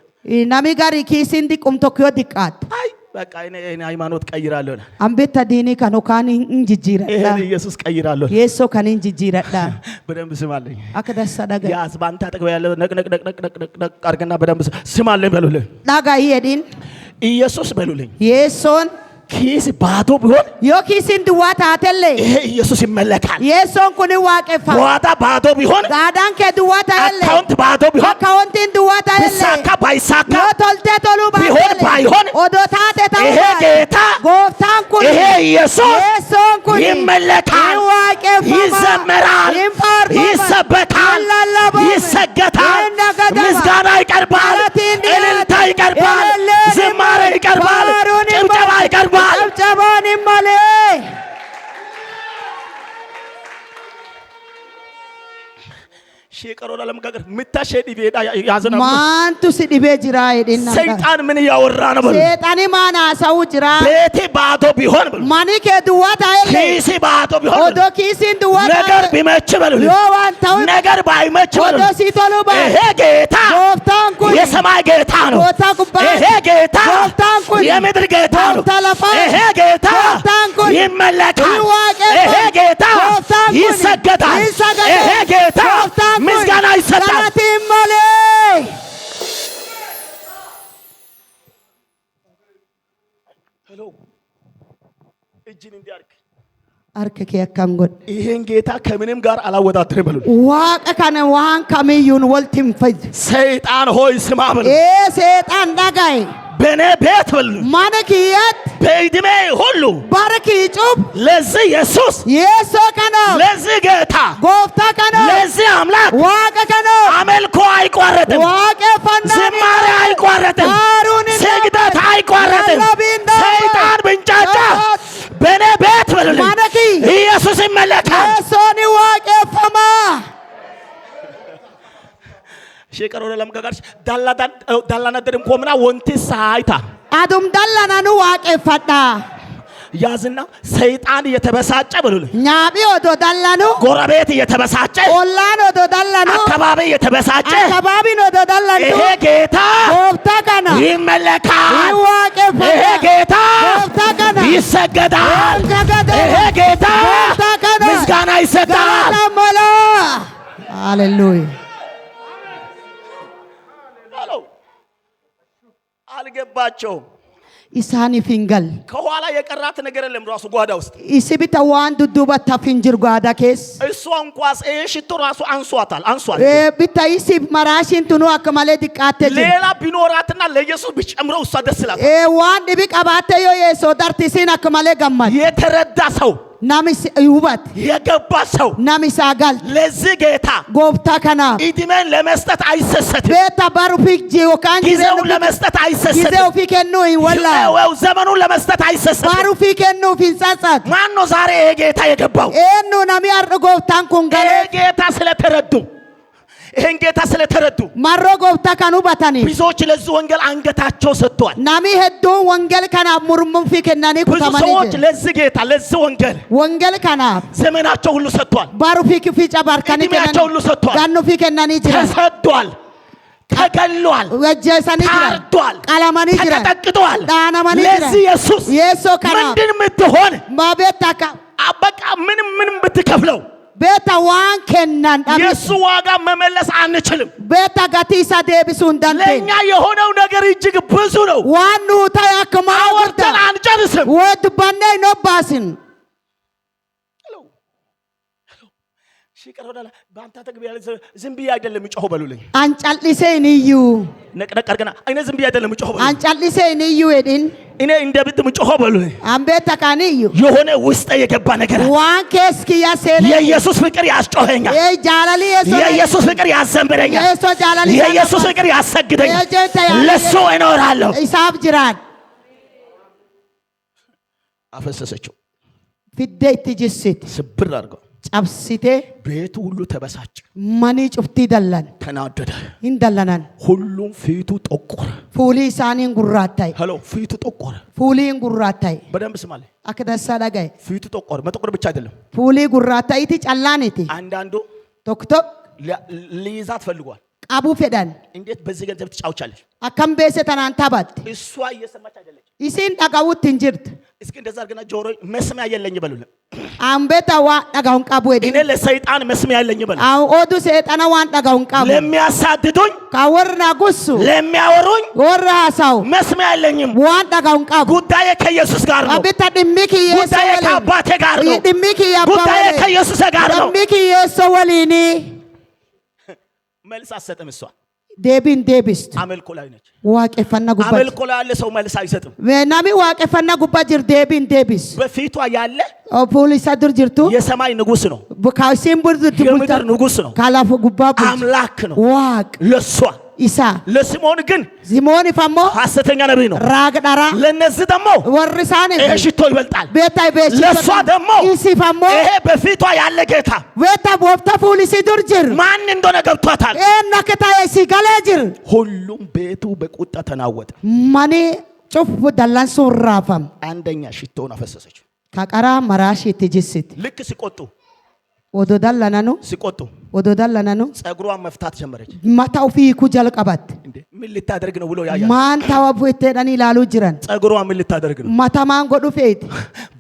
Namni garii kiisiin diqqum tokko yoo diqqaatte, አይ በቃ እኔ ሃይማኖት ቀይራለሁ ይላል። an beekta diinii kan yookaan hin jijjiiradha. ይሄን ኢየሱስ ቀይራለሁ። Yeesoo kan hin jijjiiradha. በደንብ ስማለኝ። Akka dansa dhaga'i. ያዝ፣ በአንተ አጠገብ ያለው ነቅ ነቅ ነቅ ነቅ ነቅ ነቅ ነቅ አድርግና በደንብ ስማለኝ በሉልኝ። Dhaga'i jedhiin. ኢየሱስ በሉልኝ። Yeesoon ኪስ ባዶ ቢሆን yoo kiisiin duwwaa taatellee, ይሄ ኢየሱስ ይመለካል። Yeesoon kun hin waaqeffama. ጓዳ ባዶ ቢሆን፣ Gaadaan kee duwwaa ta'ellee, አካውንት ባዶ ቢሆን፣ akkaawuntiin duwwaa ta'ellee, ቢሳካ ባይሳካ፣ yoo toltee toluu ቢሆን baatellee, ባይሆን፣ odoo taate ta'uu ይሄ baate, ጌታ gooftaan kun ይሄ ኢየሱስ Yeesoon kun ይመለካል፣ hin waaqeffama, ይዘመራል፣ hin faarfama, ይሰበካል፣ hin lallabama, ይሰገታል፣ hin nagadama, ምስጋና ይቀርባል፣ galatiin dhiyaata, እልልታ ይቀርባል፣ elelleen hin ዝማሬ malee, ይቀርባል፣ faaruun hin ጭብጨባ malee, ይቀርባል። ጨብጨባን hin malee. Maantu si dhibee jira jedhin nan dhaga. ሰይጣን ምን እያወራ ነው በሉ። Seexani maan haasa'uu jira? ቤቴ ባዶ ቢሆን በሉ፣ Mani kee duwwaa ta'ellee, ኪሴ ባዶ ቢሆን በሉ፣ odoo kiisiin duwwaa ነገር ta'e, ቢመች በሉ፣ yoo waan ta'u ነገር ባይመች በሉ፣ odoo sii toluu baate, ይሄ ጌታ gooftaan kun የሰማይ ጌታ ነው። gooftaa gubbaa, ይሄ ጌታ gooftaan kun የምድር ጌታ ነው። gooftaa lafaa, ይሄ ጌታ gooftaan kun ይመለካል። ይዋቀፋል። ይሄ ጌታ gooftaan kun ይሰገዳል። ይሰገዳል። ይሄ ጌታ gooftaan kun ምስጋና ይሰጣል። galatiin malee. Hello፣ እጅን እንዲያርግ Harka kee akkam godhe. ይሄን ጌታ ከምንም ጋር አላወዳድርም በሉ። Waaqa kana waan kamiyyuun walitti hin fidu. ሰይጣን ሆይ ስማ በሉ። Ee seexan dhaga'i. በእኔ ቤት በሉ፣ Mana kiyyatti በዕድሜ ሁሉ bara kii cub ለዚህ ኢየሱስ፣ Yeesoo kanaaf ለዚህ ጌታ፣ gooftaa kanaaf ለዚህ አምላክ waaqa kanaaf አምልኮ አይቋረጥም፣ waaqeffannaan hin ዝማሬ dhaabbatu. አይቋረጥም፣ Faaruun hin ስግደት dhaabbatu. አይቋረጥም። Lallabiin dhaabbatu. ሰይጣን ብንጫጫ በእኔ ቤት በሉልኝ Mana kiyya ኢየሱስ ይመለካል። Yeesoon hin waaqeffama. ሼቀሮ ለምገጋርሽ ዳላናደርም ኮምና ወንቲ ሳይታ Adum dallananu waaqeffadha. ያዝና ሰይጣን እየተበሳጨ በሉልኝ፣ Nyaaphi odoo dallanu, ጎረቤት እየተበሳጨ፣ ollaan odoo dallanu, አካባቢ እየተበሳጨ akkabaabiin odoo dallantu, ይሄ ጌታ gooftaa kana ይመለካል። hin ይሄ waaqeffata. ጌታ Gooftaa kana ይሰገዳል። hin sagadama. ይሄ ጌታ Gooftaa kana ምስጋና ይሰጣል። galata mala. Hallelujah. Hello፣ አልገባቸውም። Isaaniif hin galle. ከኋላ የቀራት ነገር የለም። ራሱ ጓዳ ውስጥ Isi bita waan dudduubatti hafe hin jiru gaadaa keessa. እሷ እንኳስ ይሄ ሽቶ ራሱ አንሷታል አንሷል። Bitta isi maraashiin tunuu akka malee xiqqaattee jirti. ሌላ ቢኖራትና ለኢየሱስ ቢጨምረው እሷ ደስ ይላታል። Waan dhibi qabaattee yoo yeesoo darte isiin akka malee gammadi. የተረዳ ሰው፣ Nami hubate, የገባ ሰው nami isaa galte, ለዚህ ጌታ gooftaa kanaaf እድሜን ለመስጠት አይሰሰትም። beekta bara ofii yookaan ጊዜውን jireenya ለመስጠት ጊዜ አይሰሰትም። ofii kennuu hin wallaalu. ዘመኑን ለመስጠት አይሰሰትም። Bara ofii kennuuf hin tsatsatu. ማን ነው ዛሬ ይሄ ጌታ የገባው? Eenyu nami har'a gooftaan kun ይሄ galee ጌታ ስለተረዱ፣ ይሄን ጌታ ስለተረዱ marroo gooftaa kan hubatanii ብዙዎች ለዚህ ወንጌል አንገታቸው ሰጥተዋል። namni hedduun wangeela kanaaf mormuu fi kennanii ብዙ kutamanii ሰዎች jiru. ለዚህ ጌታ ለዚህ ወንጌል Wangeela kanaaf ዘመናቸው ሁሉ ሰጥቷል። bara ofii fi cabarkanii እድሜያቸው ሁሉ ሰጥቷል። gannu fi kennanii jiran. ተሰዷል፣ ተገሏል፣ Wajjeessanii jiran. ታርዷል፣ Qalamanii jiran. ተቀጠቅጧል። Dhaanamanii jiran. ለዚህ ኢየሱስ Yeessoo kanaaf ምንድን የምትሆን maa beekta akka በቃ ምንም ምንም ብትከፍለው beekta waan kennan dhabis የእሱ ዋጋ መመለስ አንችልም። beekta gatii isaa deebisuu hin ለእኛ dandeenye. የሆነው ነገር እጅግ ብዙ ነው። Waan nuu ta'e akka malee አወርተን guddaa. አንጨርስም። Waa dubbannee hin obbaasin. በአንተ አጠገብ ያለ ዝም ብዬ አይደለም የምጮኸው በሉልኝ። An callisee hin iyyu. ነቅነቅ አድርገና እኔ ዝም ብዬ አይደለም የምጮኸው በሉልኝ። An callisee hin iyyu jedhin. እኔ እንደ ብት የምጮኸው በሉልኝ። An beekta kan iyyu. የሆነ ውስጥ የገባ ነገር አለ። Waan keessa kiyya seene. የኢየሱስ ፍቅር ያስጮኸኛል። Ee jaalalli Yesuus. የኢየሱስ ፍቅር ያዘምረኛል። Yesuus jaalalli የኢየሱስ ፍቅር ያሰግደኛል። ለሱ እኖራለሁ። Isaaf jiraadha. አፈሰሰችው። Fiddee itti jissite. ስብር አድርገው Cabsitee ቤቱ ሁሉ ተበሳጨ፣ manii cuftii dallan. ተናደደ። Hin dallanan. ሁሉም ፊቱ ጠቆረ። Fuulii isaanii hin gurraatta'e. Hello፣ ፊቱ ጠቆረ። Fuulii hin gurraatta'e. በደንብ ስማለኝ። Akka dansaa dhagaye. ፊቱ ጠቆረ። መጠቆር ብቻ አይደለም። Fuulii gurraatta'iti callaaniti. አንዳንዱ Tokko tokko ሊይዛት ፈልጓል። qabuu fedhan. እንዴት በዚህ ገንዘብ ትጫወቻለሽ? Akkam beese tanaan taphatte. እሷ እየሰማች አይደለች። Isiin dhaga'uutti hin jirtu. እስኪ እንደዛ አድርገና ጆሮ መስሚያ የለኝ በሉልን። An beekta waan dhaga'u hin qabu እኔ jedhin. ለሰይጣን መስሚያ የለኝ በሉ። An oduu seexana waan dhaga'u hin qabu. ለሚያሳድዱኝ፣ Kan warra na gussu, ለሚያወሩኝ warra haasa'u መስሚያ የለኝም። waan dhaga'u hin qabu. ጉዳዬ ከኢየሱስ ጋር ነው። Abitta dhimmi kiyyeessoo ጉዳዬ waliin. ከአባቴ ጋር ነው። Dhimmi kiyya abbaa ጉዳዬ waliin. ከኢየሱስ ጋር ነው። Dhimmi kiyyeessoo waliini. መልስ አትሰጥም። እሷ Deebiin deebistu. አመልኮ ላይ ነች። Waaqeffannaa gubbaa አመልኮ ላይ ያለ ሰው መልስ አይሰጥም። Namni waaqeffannaa gubbaa jiru deebiin deebisu. በፊቷ ያለ Fuulli isaa dur jirtu. የሰማይ ንጉስ ነው። Kaasiin burtu የምድር ንጉስ ነው። Kalaaf gubbaa bulchu. አምላክ ነው። Waaq ለሷ isaa. ለስምዖን ግን Simooniif ammoo ሐሰተኛ ነቢይ ነው። raaga dharaa ለነዚህ ደግሞ warri isaaniif ይሄ ሽቶ ይበልጣል። beektaa beeksisa. ለእሷ ደግሞ Isiif ammoo ይሄ በፊቷ ያለ ጌታ beektaa gooftaa fuulli isii dur jiru. ማን እንደሆነ ገብቷታል። Eenyu akka ta'e isii galee jiru. ሁሉም ቤቱ በቁጣ ተናወጠ። Mani cufu dallansuun raafame. አንደኛ ሽቶውን አፈሰሰች። Kaqaraa maraashii itti jissiti. ልክ ሲቆጡ Odoo dallananu ሲቆጡ odoo dallananu ጸጉሯን መፍታት ጀመረች። mataa ofii hiikuu jalqabatte. እንዴ ምን ልታደርግ ነው ብሎ ያያል። Maan tawa bu'etteedhaan ilaaluu jiran. ጸጉሯን ምን ልታደርግ ነው? Mataa maan godhu feeti.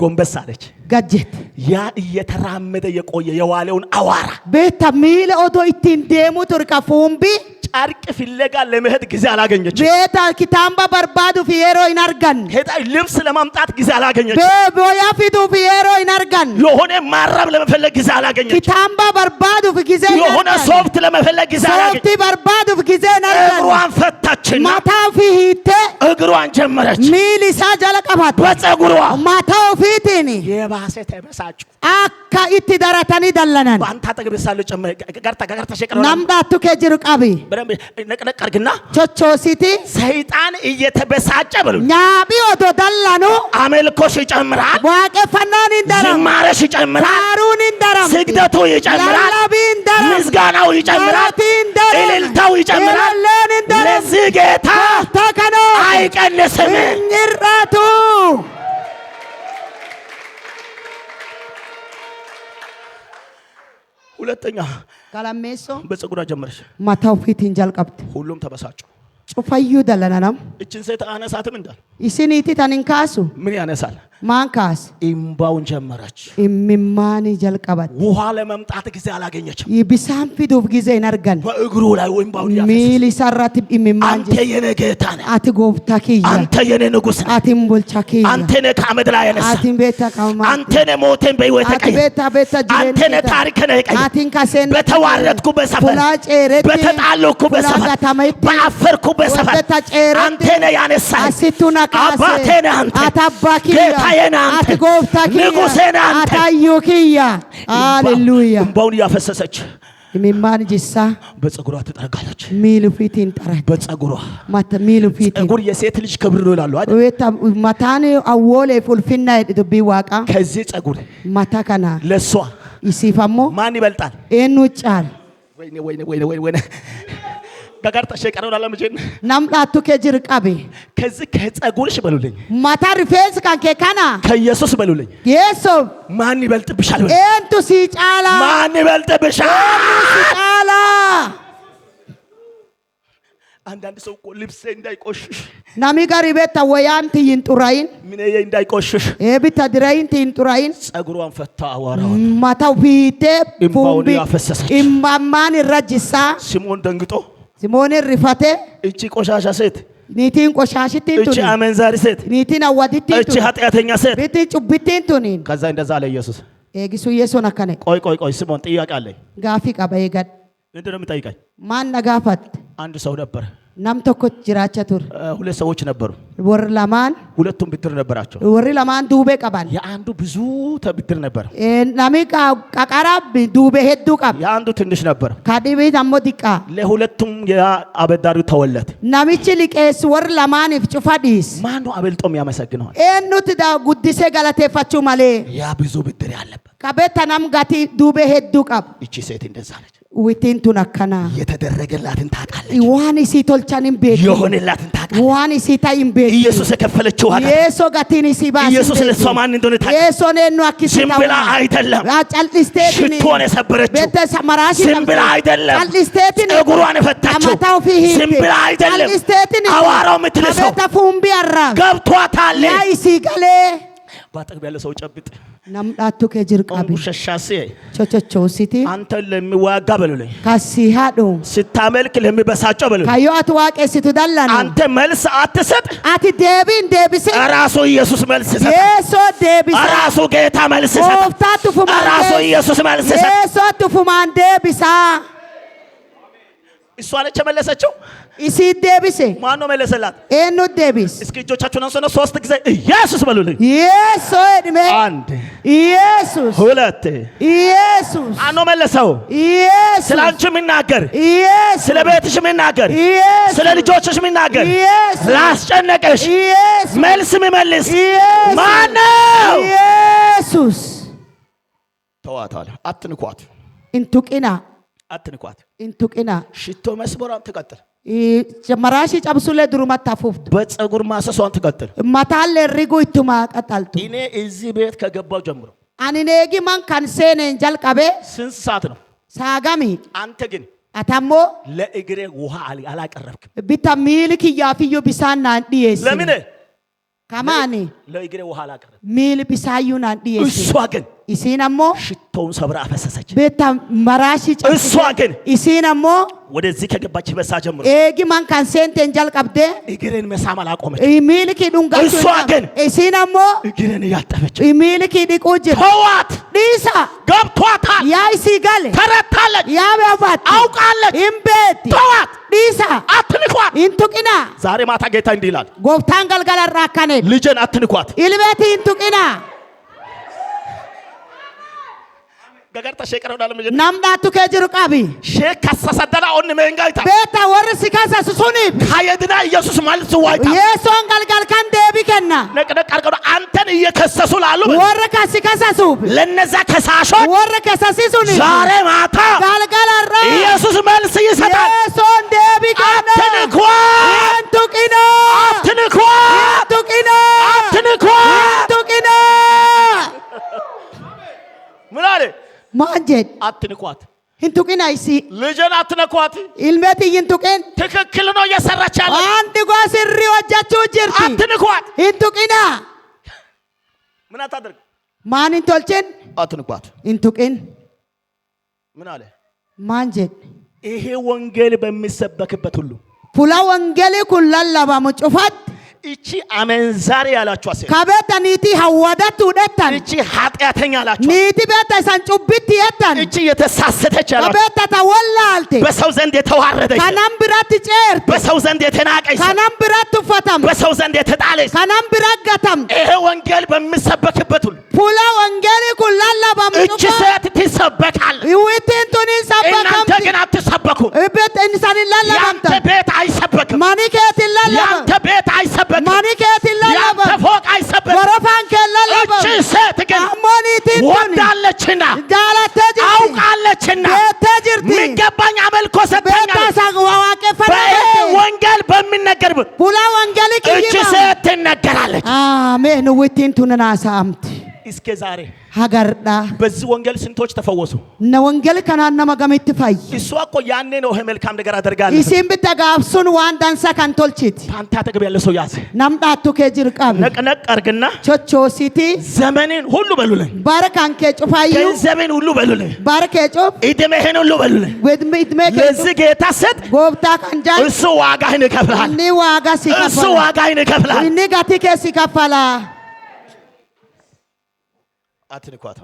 ጎንበስ አለች። Gad jette. ያ እየተራመደ የቆየ የዋለውን አዋራ Beektaa miila odoo ittiin deemuu ture ka fuumbii ጨርቅ ፍለጋ ለመሄድ ጊዜ አላገኘች። beektaa kitaaba barbaaduuf yeroo hin arganne. ሄዳ ልብስ ለማምጣት ጊዜ አላገኘች። Booyaa fiduuf yeroo hin arganne. የሆነ ማራብ ለመፈለግ ጊዜ አላገኘች። Kitaaba barbaaduuf ጊዜ hin የሆነ arganne. ሶፍት ለመፈለግ ጊዜ አላገኘች። Sooftii barbaaduuf ጊዜ hin arganne. እግሯን ፈታችና Mataa ofii hiittee እግሯን ጀመረች። miila isaa jala qabatte. በፀጉሯ Mataa ofiitiin የባሰ ተበሳጩ። akka itti daratanii dallanan. በአንተ አጠገብ ሳለ ጨመረ ጋርታ ጋርታ ሸቀረ Namdhaattu kee jiru qabi. በደንብ ነቅነቅ አድርግና Chochoositi ሰይጣን እየተበሳጨ በሉ nyaaphii odoo dallanu አመልኮሽ ይጨምራል፣ waaqeffannaan hin daramu. ዝማሬሽ ይጨምራል፣ Faaruun hin daramu. ስግደቱ ይጨምራል፣ Lallabii hin daramu. ምስጋናው ይጨምራል፣ Galatii hin daramu. እልልታው ይጨምራል። Ilalleen hin daramu. ለዚህ ጌታ Gooftaa kanoo አይቀንስም። hin hir'atu. ሁለተኛ Kalammeessoo በፀጉሯ ጀመረች። mataa ofiitiin jalqabde. ሁሉም ተበሳጩ። Cufayyuu dallananam. እችን ሴት አነሳትም እንዳል Isiniiti tan hin kaasu. ምን ያነሳል? Maan kaasa? እምባውን ጀመረች። Immimmaanii jalqabatte. ውሃ ለመምጣት ጊዜ አላገኘችም። Bisaan fiduuf ጊዜ hin arganne. በእግሩ ላይ እምባውን እያፈሰሰ Miili isaarratti immimmaan አንተ jira. የኔ ጌታ ነህ፣ Ati gooftaa kiyya. አንተ የኔ ንጉሥ ነህ፣ Ati hin bulcha kiyya. አንተ ነህ ከአመድ ላይ ያነሳ፣ Ati beektaa qabamaa. አንተ ነህ ሞቴን በሕይወት Ati የቀየርክ፣ beektaa beektaa አንተ ነህ jireenya. ታሪክን የቀየርክ። Ati hin kaseen. በተዋረድኩበት ሰፈር፣ Fulaa ceeretti. በተጣለኩበት Fulaa ሰፈር፣ gatametti. ባፈርኩበት ሰፈር Wanta ceeretti. አንተ ነህ ያነሳኸኝ። Asittu na kaase. አባቴ ነህ አንተ፣ Ati abbaa kiyya. ጌታዬ ነህ አንተ፣ Ati gooftaa kiyya. ንጉሴ ነህ አንተ። Ati hayyuu kiyya. Haaleluyyaa. እምባውን እያፈሰሰች Imimmaan jissaa በፀጉሯ ትጠርጋለች። miila ofiitiin xaratti. በፀጉሯ Mata miila ofiitiin. ፀጉር የሴት ልጅ ክብር ነው ይላሉ አይደል? Beektaa mataan awwooleef ulfinna jedhe dubbii waaqaa. ከዚህ ፀጉር Mata kana ለሷ isiif ammoo ማን ይበልጣል? eenyu caala? ወይኔ ወይኔ ወይኔ ወይኔ ወይኔ ጋጋርታ ሸቀረው ላለምጄን Namdhaattu kee jiru qabi. ከዚህ ከፀጉርሽ በሉልኝ፣ Mataa rifeensi kan kee kana ከኢየሱስ በሉልኝ፣ Yesuus ማን ይበልጥብሻል? በሉ። eentu sii caala? ማን ይበልጥብሻል? Si caala? አንዳንድ ሰው እኮ ልብሴ እንዳይቆሽሽ Namni garii beektaa wayyaan tiyyi hin xuraa'in. ምኔ እንዳይቆሽሽ Eebita dirayin tiyyi hin xuraa'in. ፀጉሯን ፈታ አዋራውን Mataa ofiittee Imbaawwan fuumbii yaafessasach. immammaan irra jissaa. ስምዖን ደንግጦ Simooniin rifatee እቺ ቆሻሻ ሴት፣ niitiin qoshaashittiin እቺ tuni. አመንዛሪ ሴት፣ Niitiin awwadittiin እቺ tuni. ኃጢአተኛ ሴት። Bitti cubbittiin tuni. ከዛ እንደዛ አለ ኢየሱስ፣ Eegisuu Yesuun akkana. ቆይ ቆይ ቆይ ስሞን ጥያቄ አለኝ። Gaaffii qaba eegadhu. ምንድን ነው የምጠይቀኝ? Maal na gaafatte? አንድ ሰው ነበር፣ Nam tokko jiraachaa ture. ሁለት ሰዎች ነበሩ። Warri lamaan ሁለቱም ብድር ነበራቸው። warri lamaan duubee qaban. የአንዱ ብዙ ብድር ነበር፣ Namni qaqara duubee hedduu qaba. የአንዱ ትንሽ ነበር። Ka dhibii ammoo xiqqaa. ለሁለቱም የአበዳሪው ተወለት። Namichi liqeessu warri lamaaniif cufa dhiise. ማን ነው አበልጦ የሚያመሰግነዋል? Eenyutu guddisee galateeffachuu malee? ያ ብዙ ብድር ያለበት። Qabeetta nam gatii duubee hedduu qaba. እቺ ሴት እንደዛ ነች። Wittiin tun akkanaa. የተደረገላትን ታውቃለች፣ Waan isii tolchan hin beektu. የሆነላትን ታውቃለች። Waan isii ta'e hin beektu. ኢየሱስ የከፈለችው ዋጋ፣ Yeesoo gatiin isii baase hin ኢየሱስ ለእሷ beektu. ማን እንደሆነ ታውቃለች። Yeesoon eenyu akka isii ዝም ብላ ta'u. አይደለም Callisteetiin. ሽቶን የሰበረችው፣ Beekta maraashii ዝም ብላ አይደለም Callisteetiin. ፀጉሯን የፈታችው፣ Mataa ofii hiite. ዝም ብላ አይደለም Callisteetiin. አዋራው የምትልሰው Qabeetta fuumbii arraa. ገብቷታል። Yaa isii galee. ባጠገብ ያለ ሰው ጨብጥ። Namdhaattu kee jiru qabi. ሸሻሴ Chochochoositi. አንተን ለሚዋጋ በሉልኝ፣ Kasii haadhu. ስታመልክ ለሚበሳጨው በሉልኝ። Kayyoo ati waaqessitu dallanu. አንተ መልስ አትሰጥ፣ Ati deebii hin deebisin. ራሱ ኢየሱስ መልስ ይሰጣል። Yeesoo deebisa. ራሱ ጌታ መልስ ይሰጣል። Gooftaatu fumaan ራሱ ኢየሱስ መልስ ይሰጣል። Yeesootu fumaan deebisa. እሷ ነች የመለሰችው። Isii deebise. ማን ነው መለሰላት? Eenyu deebise? እስኪ እጆቻችሁን አንሱና ሶስት ጊዜ ኢየሱስ በሉልኝ። Yeesoo jedhime. አንድ ኢየሱስ ሁለት። ኢየሱስ ማን ነው መለሰው? ኢየሱስ ስለ አንቺ የሚናገር፣ ኢየሱስ ስለ ቤትሽ የሚናገር፣ ኢየሱስ ስለ ልጆችሽ የሚናገር፣ ኢየሱስ ላስጨነቀሽ ኢየሱስ መልስ የሚመልስ ኢየሱስ ማን ነው? ኢየሱስ ተዋታል። አትንኳት፣ Hin tuqinaa አትንኳት። Hin tuqinaa. ሽቶ መስበሯን ትቀጥል፣ Maraashii cabsulee durumatti hafuuftu. በፀጉር ማሰሷን ትቀጥል። Mataallee riguu ittuma qaxaltu. እኔ እዚህ ቤት ከገባው ጀምሮ Ani neegi man kan seeneen jalqabee ስንት ሰዓት ነው? saagami. አንተ ግን Atammoo ለእግሬ ውሃ አላቀረብክም። bitta miili kiyyaafiyyuu bisaan naan dhiyeessin. ለምን? Kamaani ለእግሬ ውሃ አላቀረብክም። miili bisaayyuu naan dhiyeessin. እሷ ግን Isiin ammoo ሽቶውን ሰብራ አፈሰሰች። beekta maraashii እሷ ግን Isiin ammoo ወደዚህ ከገባች በሳ ጀምሮ eegi man kan seenteen jalqabdee እግሬን መሳም አላቆመች። miili kii dhungachuu. እሷ ግን Isiin ammoo እግሬን እያጠበች miili kii dhiquu jira. ተዋት። Dhiisa. ገብቷታል። Yaa isii gale. ተረታለች። Yaa beefatte. አውቃለች። Hin beetti. ተዋት። Dhiisa. አትንኳት። Hin tuqinaa. ዛሬ ማታ ጌታ እንዲህ ይላል፣ Gooftaan galgala irraa akkanedha. ልጄን አትንኳት። Ilmeetii hin tuqinaa. ገገርታ ሼቀረ ዳለም Namdhaattu kee jiru qabi. ሼክ ከሰሰደላ ኦን መንጋይታ Beekta warri si kasasu suniif. ካየድና ኢየሱስ ማለት ዋይታ Yeesoon galgal kan deebii kenna. ነቅነቅ አድርገው አንተን እየከሰሱ ላሉ Warra kan si kasasuuf. ለነዛ ከሳሾች Warra kasasisuuniif. ዛሬ ማታ Galgala irraa. ኢየሱስ መልስ ይሰጣል። Yeesoon deebii kenna. አትንኳት፣ Hin tuqinaa. አትንኳት፣ Hin tuqinaa. አትንኳት። Hin tuqinaa. ምን አለ? Maal jedhe? አትንኳት፣ Hin tuqinaa isii. ልጄን አትነኳት። Ilmeetii hin tuqin. ትክክል ነው እየሰራች ያለ። Waan dhugoo sirrii hojjechuu jirti. አትንኳት። Hin tuqinaa. ምን አታደርግ? Maan hin tolchin? አትንኳት። Hin tuqin. ምን አለ? Maan jedhe? ይሄ ወንጌል በሚሰበክበት ሁሉ Fuula wangeelii kun lallabamu cufatti እቺ አመንዛሪ ያላችኋት ሴት፣ kabeetta niitii hawwadattu hudhettan እቺ ኃጢአተኛ ያላችኋት፣ niitii beekta isan cubbitti jettan እቺ የተሳሰተች ያላችኋት፣ kabeetta ta wallaalte በሰው ዘንድ የተዋረደች፣ kanan biratti ceerte በሰው ዘንድ የተናቀች፣ kanan biratti uffatamte በሰው ዘንድ የተጣለች፣ kanan bira gatamte ይሄ ወንጌል በሚሰበክበት ሁሉ fuula wangeelii kun lallabamu እቺ ሴት ትሰበካለች። wittiin tun hin እናንተ sabbakamti ግን አትሰበኩም። isin hin ያንተ lallabamtan ቤት አይሰበክም። mani keet hin ያንተ lallabamu ቤት አይሰበክም። mani keet hin ያንተ lallabamu ፎቅ አይሰበክም። gorofaan kee hin እቺ lallabamu ሴት ግን ammoo niitiin tun ወዳለችና jaalattee jirti አውቃለችና beektee jirti የሚገባኝ አመልኮ beektaa ሰጥታኛለች። isaan በይሄ waaqeffannaa ወንጌል በሚነገርበት fuula wangeelii እቺ kiyyima ሴት ትነገራለች። አሜን wittiin tun naasaamti እስከ ዛሬ hagardha በዚህ ወንጌል ስንቶች ተፈወሱ? na wangeelii kanaan nama gamitti fayyi እሷ እኮ ያኔ ነው ይሄ መልካም ነገር አደርጋለሁ። isiin bitta gaafsun waan dansa kan tolchiti ከአንተ አጠገብ ያለ ሰው ያዘ namdhaattu kee jiru qabi ነቅነቅ አርግና chochoositi ዘመኔን ሁሉ በሉልኝ፣ bara kan kee cufaayyuu ገንዘቤን ሁሉ በሉልኝ፣ bara kee cuf እድሜህን ሁሉ በሉልኝ። idmee kee ለዚህ ጌታ ስጥ፣ gooftaa kan jaal እሱ ዋጋህን ይከፍልሃል። inni waaqa si እሱ kaffala ዋጋህን ይከፍልሃል። inni gatii kee si kaffala አትንኳት፣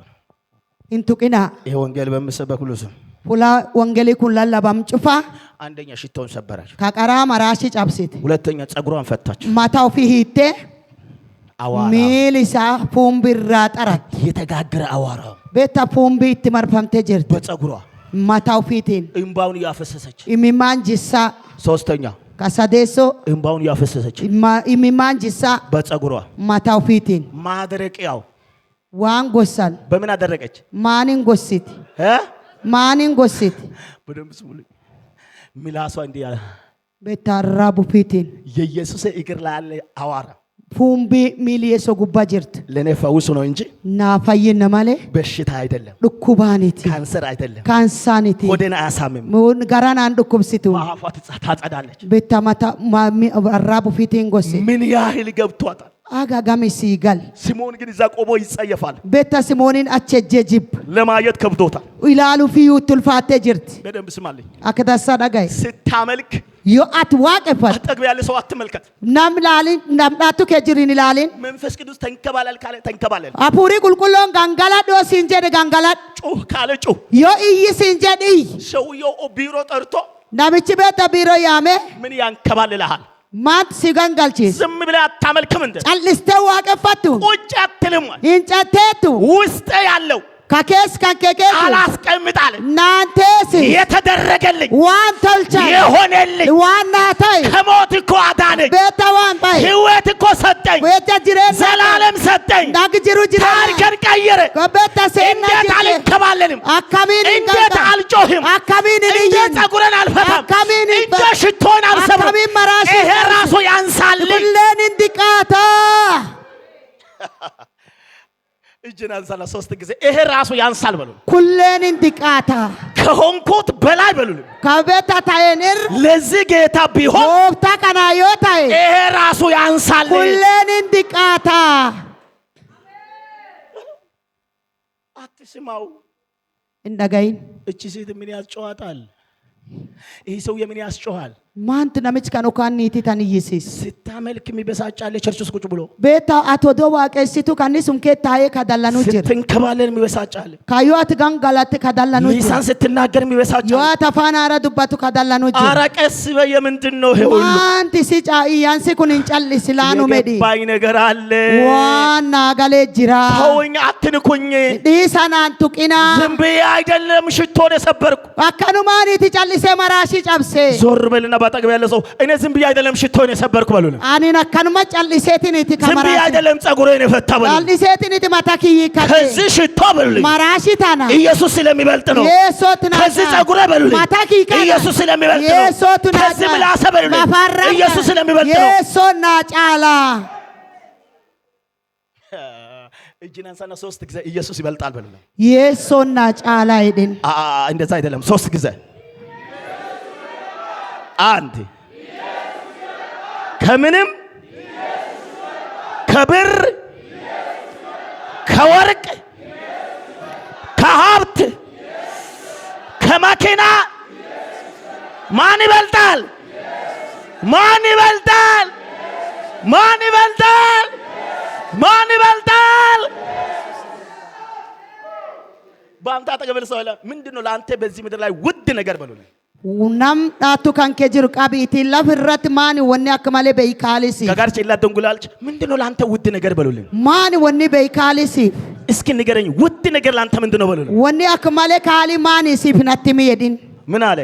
Hin tuqinaa. ይሄ ወንጌል በሚሰበክ ሁሉ ስም Fuula wangeelii kun lallabam cufaa አንደኛ ሽቶውን ሰበረች፣ ka qaraa maraashii cabsite. ሁለተኛ ጸጉሯን ፈታች። Mataa ofii hiittee አዋራ miila isaa fuumbii irraa xaratti. የተጋገረ አዋራ Beektaa fuumbii itti marfamtee jirti. በጸጉሯ Mataa ofiitiin እንባውን እያፈሰሰች፣ imimmaan jissaa ሶስተኛ ka sadeessoo እንባውን እያፈሰሰች imimmaan jissaa በጸጉሯ mataa ofiitiin ማድረቂያው waan gossan በምን አደረቀች? maaniin gossiti እ? maaniin gossiti በደንብ ስሙልኝ። ምላሷ እንዲህ ያለ beektaa arraabu ofiitiin የኢየሱስ እግር ላይ ያለ አዋራ fuumbii miilli yeesoo gubbaa jirtu ለእኔ ፈውስ ነው እንጂ naa fayyina malee በሽታ አይደለም፣ dhukkubaaniti ካንሰር አይደለም፣ kaansaaniti ሆዴን አያሳምም። garaa naan dhukkubsitu በአፏ ታጸዳለች። beektaa mataa arraabu ofiitiin gossiti ምን ያህል ገብቷታል? aga gami sii gal ሲሞን ግን እዛ ቆሞ ይጸየፋል። beektaa simooniin achi ejjee jibba ለማየት ከብዶታል። ilaaluu fi itti ulfaattee jirti በደንብ ስማልኝ። akka tasaa dhagaye ስታመልክ yoo ati waaqeffatte አጠገብ ያለ ሰው አትመልከት። nam ilaalin namdhaattu kee jiru hin ilaalin መንፈስ ቅዱስ ተንከባለል ካለ ተንከባለል፣ hafuurri qulqulluun gangaladhu yoo siin jedhe gangaladhu ጩህ ካለ ጩህ። yoo iyyi siin jedhe iyyi ሰውየው ቢሮ ጠርቶ namichi beektaa biiroo yaame ምን ያንከባልልሃል? maanti si gangalchiisa ዝም ብለህ አታመልክም እንደ callistee waaqeffattu ቁጭ አትልም። hin catteettu ውስጥ ያለው ka keessa kan kee keessa አላስቀምጥ አለ። naan teessi የተደረገልኝ waan tolchan የሆነልኝ waan naa ta'e ከሞት እኮ አዳነኝ፣ beektaa waan bahe ሕይወት እኮ ሰጠኝ፣ beektaa jireenya ዘላለም ሰጠኝ፣ dhagi jiru jireenya ታሪክን ቀየረ። beektaa seenaa እንዴት jirte አልንከባለልም? akkamiin hin እንዴት gangalu አልጮህም? akkamiin hin እንዴት iyyin ጸጉረን አልፈታም? akkamiin hin እንዴት ሽቶን አልሰብርም? akkamiin maraashii ይሄ ራሱ ያንሳልኝ። kulleen hin diqaata እጅን አንሳና ሶስት ጊዜ ይሄ ራሱ ያንሳል በሉ። kulleen hin diqaata ከሆንኩት በላይ በሉ። ka beektaa ta'een irra ለዚህ ጌታ ቢሆን gooftaa kanaa yoo ta'e ይሄ ራሱ ያንሳል። kulleen hin diqaata አትስማው። hin dhagayin እቺ ሴት ምን ያስጨዋታል? ይህ ሰውዬ ምን ያስጨዋል? maanti namichi kan okaan niitii tan iyyisiis ስታመልክ የሚበሳጫለ church ውስጥ ቁጭ ብሎ beektaa ati odoo waaqessitu kan sun kee taa'ee ka dallanuu jira ስትንከባለል የሚበሳጫለ ka yoo ati gangalatte ka dallanuu jira ሊሳን ስትናገር የሚበሳጫለ yoo ati afaan haaraa dubbatu ka dallanuu jira አረ ቀስ በይ፣ የምንድን ነው ይሄ ሁሉ? maanti si caa'iyyaansi kun hin callisi laanu medhi የገባኝ ነገር አለ። waan naa galee jira ተውኝ፣ አትንኩኝ። dhiisa naan tuqinaa ዝም ብዬ አይደለም ሽቶን የሰበርኩ። akkanumaaniiti callisee maraashii cabsee ዞር በልና ባጠገብ ያለ ሰው እኔ ዝም ብዬ አይደለም ሽቶን የሰበርኩ በሉልኝ። anin akkanuma calliseetiniiti ዝም ብዬ አይደለም ጸጉሬን የፈታ በሉልኝ። calliseetiniiti mataa kiyyii kadhe ከዚህ ሽቶ በሉልኝ maraashii tana ኢየሱስ ስለሚበልጥ ነው። yeessootu naa ከዚህ ጸጉሬ በሉልኝ mataa kiyyii kana ኢየሱስ ስለሚበልጥ ነው። yeessootu naa ከዚህ ምላሴ በሉልኝ mafarra ኢየሱስ ስለሚበልጥ ነው። yeessoon naa caala እጅን አንሳና ሶስት ጊዜ ኢየሱስ ይበልጣል በሉልኝ። yeessoon naa caala jedhin እንደዛ አይደለም፣ ሶስት ጊዜ አንድ ከምንም ከብር ከወርቅ ከሀብት ከመኪና ማን ይበልጣል? ማን ይበልጣል? ማን ይበልጣል? ማን ይበልጣል? በአንተ አጠገብ ሰው አለ። ምንድን ነው ለአንተ በዚህ ምድር ላይ ውድ ነገር በሉልኝ። nam dhaattu kan kee jiru qabiitii lafa irratti maani wanni akka malee beeykaalisi ከጋር ጭላ ደንጉላልች ምንድን ነው ለአንተ ውድ ነገር በሉልኝ። maani wanni beeykaalisi እስኪ ንገረኝ፣ ውድ ነገር ለአንተ ምንድን ነው በሉልኝ። wanni akka malee kaalii maani siif natti mi jedhin ምን አለ?